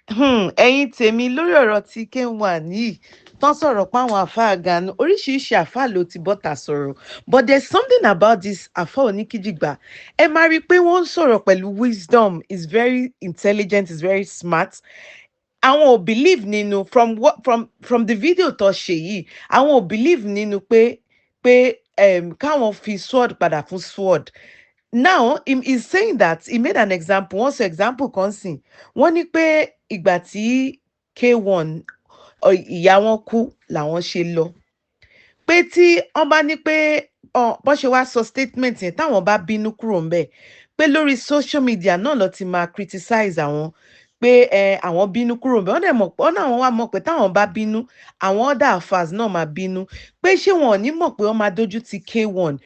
Ẹ̀yin tèmi, lórí ọ̀rọ̀ tí K1 yìí tán sọ̀rọ̀ páwọn àáfàá ganu, oríṣiríṣi àáfàá ló ti bọ́ta sọ̀rọ̀, but there's something about this àáfàá oníkíjìgbà. Ẹ máa rí i pé wọ́n ń sọ̀rọ̀ pẹ̀lú wisdom, is very intelligent, is very smart. Àwọn ò believe nínú, from what from the video tó ṣe yìí, àwọn ò believe nínú pé káwọn fi sword padà fún sword. Now he is saying that he made an example. Wọ́n sọ example kan sìn, wọ́n ní pé ìgbà tí K1 ìyá wọn kú làwọn ṣe lọ, pé tí wọ́n bá ní pé bọ́n ṣe wá sọ statement yẹn, táwọn bá bínú kúrò ńbẹ̀, pé lórí social media náà lọ ti máa criticize àwọn pé ẹ àwọn bínú kúrò ńbẹ̀. Wọ́n dẹ̀ mọ̀, wọ́n náà wọ́n wá mọ̀ pé táwọn bá bínú, àwọn other alfas náà máa bínú, pé ṣé wọn ò ní mọ̀ pé wọ́n máa dójú ti K1?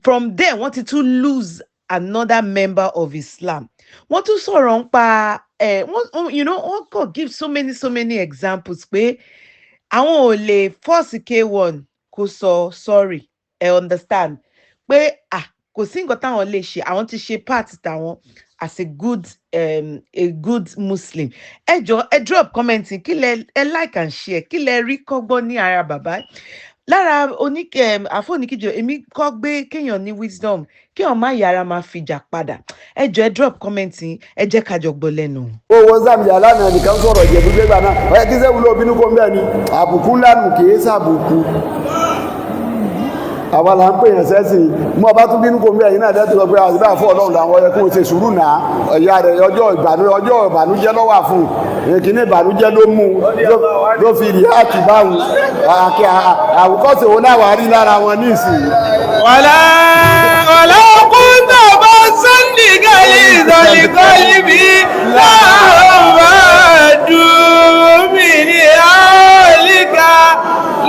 From there, wọ́n ti tún lose another member of Islam. Wọ́n tún sọ̀rọ̀ nípa ẹ̀, wọ́n wọ́n kàn give so many, so many examples pé àwọn ò lè force K1 kó sọ sorry. Ẹ understand pé, ah, kò sí nǹkan táwọn lè ṣe, àwọn ti ṣe part tàwọn as a good Muslim. Ẹ jọ, ẹ drop comment. Kí lẹ, ẹ like and share. Kí lẹ rí kọ́gbọ́n ní ara bàbá lára oníkẹ àfọ̀nìkìjọ? Èmi kọ́ gbé kéèyàn ní wisdom, kéèyàn má yára máa fìjà padà. Ẹ jọ, ẹ drop comment yín, ẹ jẹ́ ká jọ gbọ́ lẹ́nu. Owó Zambia lánàá, nìkan sọ̀rọ̀ Ìjẹ̀bú gbégbá náà. Ọ̀yẹ́ kí sẹ́wọ́n ló bínú kó ń bẹ́ẹ̀ ni àbùkù ńlá nù, kì í sàbùkù. Àwa là ń pè yàn sẹ́sìn mú ọba tún bínú kó ń bẹ́ẹ̀ yín náà dẹ́tù sọ pé àti báà fún Ọlọ́run làwọn ọyẹ kó o ṣe sùúrù náà. Ẹ̀yà rẹ̀, ọjọ́ ìbànújẹ́ ló wà fún èkíní, ìbànújẹ́ ló mú ló fi rí àti báwọn àwòkọ́sẹ̀ wo náà wà rí lára wọn ní ìsìn. ولو كنت فظا غليظ القلب لانفضوا من حولك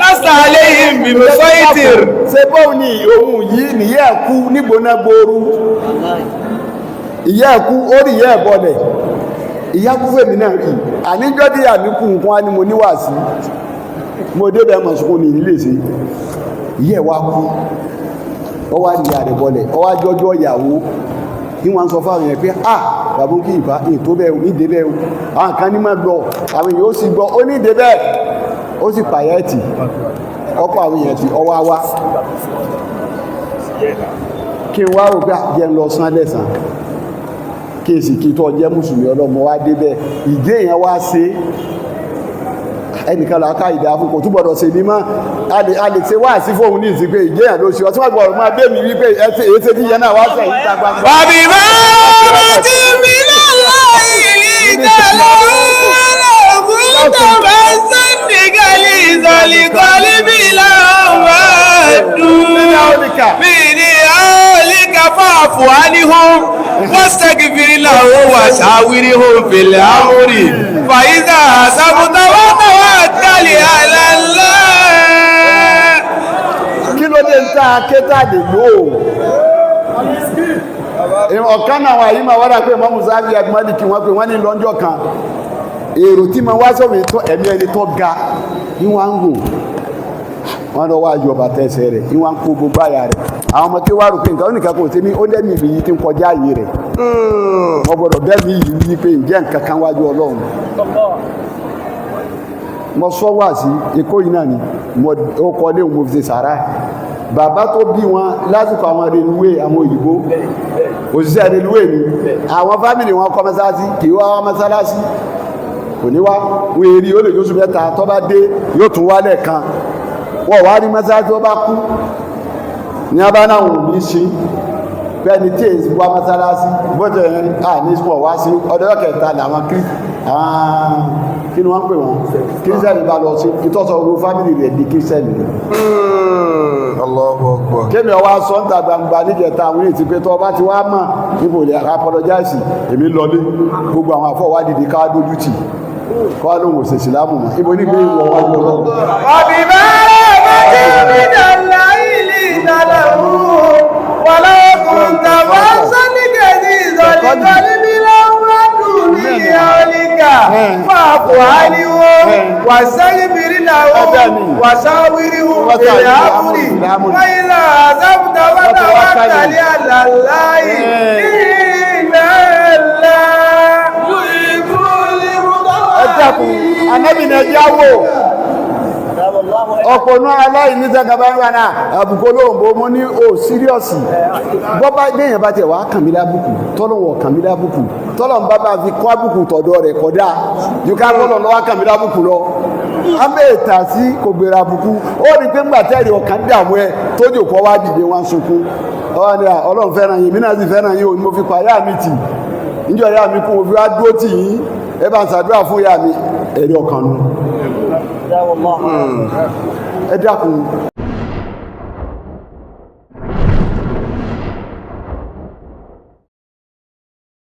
لست عليهم بمسيطر. Ṣe bóun ni òun yìí nìyẹ́ ẹ̀ kú nígbóná gbooru, ìyá ẹ̀ kú, ó rí ìyá ẹ̀ bọlẹ̀, ìyá kú fèmí náà rí. Àníjọ́ tí ìyá mi kú, nǹkan á ní mo níwàásí, mo débẹ̀ mọ̀ sùkún ní ìlú lè ṣe. Ìyá ẹ̀ wá kú, ó wá rí ìyá rẹ̀ bọlẹ̀, ó wá jọjọ́ ìyàwó ní wọ́n sọ fáwọn yẹn pé, ah, bàbá kí ìbá ètò bẹ́ẹ̀ ní ìdébẹ̀ o. Àwọn kan ní máa lọ, àwọn èèyàn ó sì gbọ́, ó ní ìdébẹ̀, ó sì pàyẹ́ẹ̀tì ọkọ̀ àwọn èèyàn tí ọwá wá kí n wá rò pé jẹ́ ń lọ sán lẹ́sàn kí n sì kí tọ́ jẹ́ mùsùlùmí ọlọ́mọ wá débẹ̀. Ìdí èèyàn wá ṣe ẹnìkan làákà ìdá fún kò túbọ̀dọ̀ ṣe mímọ́. A lè ṣe wá sí fóun ní ìsìn pé ìdí èèyàn ló ṣe ọtí wọ́n gbọ́dọ̀ máa bẹ́ mi wípé èyí ṣe tí yẹn náà wá sẹ́yìn ìta gbangba. وبما رحمة من الله لنت لهم ولو كنت فظا غليظ القلب لانفضوا من حولك فاعف عنهم واستغفر لهم وشاورهم في الأمر فإذا عزمت فتوكل على الله. Kí ló dé ń tá a ké tá a lè lò ó? Ọ̀kan náà wà yìí máa wá dà pé mọ́mú sáfì abimọ́lì kí wọ́n pé wọ́n ní lọ́jọ́ kan, èrò tí ma wá sọ̀rọ̀ tó ẹ̀mí ẹni tó ga ní wọ́n ń gùn wọ́n lọ wá yọ bàtà ẹsẹ̀ rẹ̀ ní wọ́n ń kó gbogbo àyà rẹ̀. Àwọn ọmọ tí wàá rò pé nǹkan ó nìkan kò sí mi, ó lẹ́mìí mi yìí ti ń kọjá àyè rẹ̀. Wọ́n gbọ́dọ̀ bẹ́ẹ̀ mi yìí wí pé ǹjẹ́ nǹkan kan wájú Ọlọ́run. Mo sọ wá sí Èkó yìí náà ni mo ó kọ́ lé mo fi ṣe sàrà. Bàbá tó bí wọn lásìkò àwọn reluwé, àwọn òyìnbó òṣìṣẹ́ reluwé ni. Àwọn family wọn kọ́ mọ́sálásí, kì í wá wá mọ́sálásí, kò ní wá. Wọ́n èrì ó lè jóṣù 3, tó bá dé yóò tún wá lẹ́ẹ̀kan. Wọ́n wá rí mọ́sálásí. Tó bá kú ní abá náà wọ́n ní sí bẹ́ẹ̀ni tí èyí wá mọ́sálásí bọ́jẹ̀ à ní wọ́n wá sí. Ọdọ́ kẹta làwọn kí àwọn kí ni wọ́n ń pè wọ́n, kírísítẹ́nì bá lọ sí ìtọ́sọ̀ owó family rẹ̀ di kírísítẹ́nì rẹ̀. Allahu Akbar. Kémi ọwọ́ aṣọ ń ta gbangba níjẹta, àwọn èyí ti pé tọ́ bá ti wá mọ̀ níbo lè apologize, èmi lọlé. Gbogbo àwọn àfọwádìí ká dójú tì kọ́ lóhùn òṣèṣì lámù mọ́ ibo ní gbé ìwọ̀ wájú Ọlọ́run. وبما رحمة من الله لنت لهم ولو كنت فظا غليظ القلب لانفضوا من حولك فاعف عنهم واستغفر لهم وشاورهم في الأمر فإذا عزمت فتوكل على الله إن الله يحب المتوكلين. Ẹ dákun, anábì ní ẹjẹ́ wò ọ̀pọ̀ náà aláìní tẹ́ka bá ń wà náà àbùkù olóòǹbó. Mo ní o serious. Bọ́ bá gbẹ̀yìn bá tiẹ̀ wá kàn mí lábùkù, tọ́lọ́wọ̀ kàn mí lábùkù, tọ́lọ̀ ń bá bá fi kọ́ àbùkù tọ̀dọ̀ rẹ̀ kọ́dá yóò ká tọ́lọ̀ lọ́wọ́ kàn mí lábùkù lọ. Abẹ́ ìta sí kò gbèrè àbùkù. Ó rí pé ńgbà tẹ́rì ọ̀kan dààmú ẹ tójú kọ́ wá dìde wọn sunkún. Ọwọ́ ni Ọlọ́run fẹ́ràn yín, èmi náà sì fẹ́ràn yín o, ni mo fi pa ìyá mi tì níjọ́ ìyá mi kú, mo fi wá dúró tì yín, ẹ bá ń ṣàdúrà fún ìyá mi. Ẹ̀rí ọkàn nu. Ẹ dákun.